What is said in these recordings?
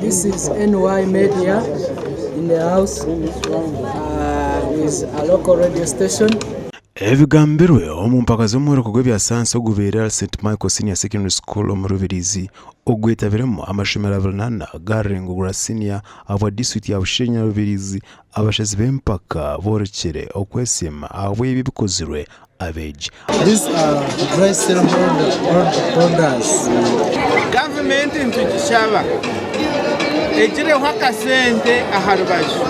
This is NY Media in the house with a local radio station. Ebigambirwe omu mpaka z'omworeko gw'ebya sayansi ogubaire ahari St Michael Senior Secondary School omu Rubirizi ogwetabiremu amashomero abirinaana aga rurengo rwa siniya ahabwa disiturikiti ya Bushenyi na Rubirizi, abashazi b'empaka boorekire okwesiima ahabw'ebi ebikozirwe abeegi. These are dry cell holders. Gavumenti nitugishaba egireho akasente aha rubaju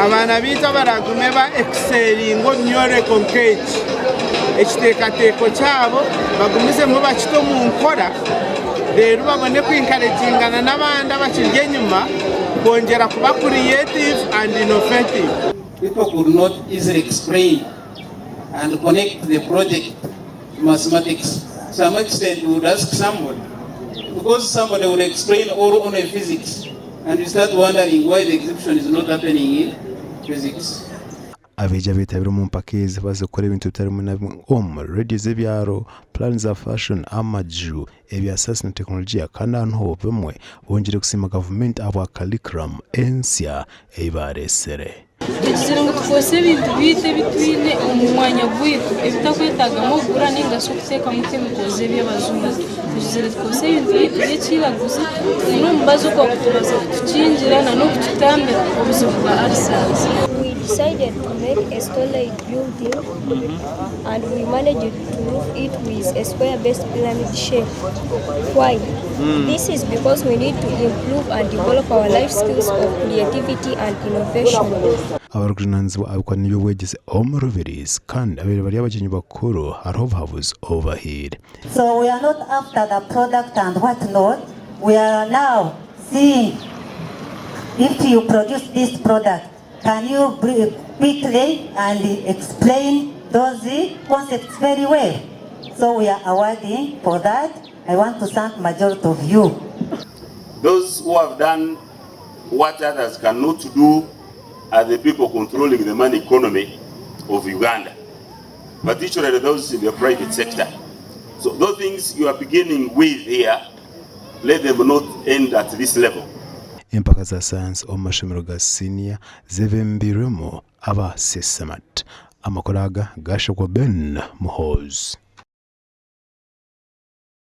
abaana baitu abaragume ba excelinga omu myoreko nk'egi ekiteekateeko kyabo bagumizemu bakite omu nkora reero babone ku encouragingana n'abandi abakiri enyima kwongyera kuba creative and innovative. People could not easily explain and connect the project to mathematics. To some extent we would ask somebody because somebody would explain all only physics and you start wondering why the exhibition is not happening in physics. Abeegi abeetabire omu mpaka ezi baze kukora ebintu bitari bimwe na bimwe omu rediyo z'ebyaro, puraani za fashoni, amaju, ebya sayansi na tekinologiya kandi aha niho bamwe bongyeire kusiima gavumenti ahabwa karikuramu ensya ei baareetsire. Tugizire ngu tukozese ebintu byaitu ebi twine omu mwanya gwaitu ebitakwetagamu okugura ninga shi okuteekamu chemicals eby'abajungu. Tugizire tukozese ebintu byaitu by'ekiraguzi twine omubazi ogwakutubaasa kutukingira na n'okututambira obuzibu bwa ulcers. We decided to make a storied building and we managed to roof it with a square based pyramid shape. Why? This is because we need to improve and develop our life skills of creativity and innovation. Abarikujunaanizibwa aha bikwataine n'eby'obwegyese omu Rubirizi kandi abaire bari abagyenyi bakuru hariho obuhabuzi obu bahaire. So we are not after the product and what not, we are now seeing if you produce this product, can you quickly and explain those concepts very well? So we are awarding for that. I want to thank majority of you. Those who have done what others cannot do are the people controlling the money economy of Uganda, particularly those in the private sector. So those things you are beginning with here, let them not end at this level. Empaka za sayansi omu mashomero ga siniya zebembeirwemu aba Sesemat. Amakuru aga gashekwa Ben Muhoozi.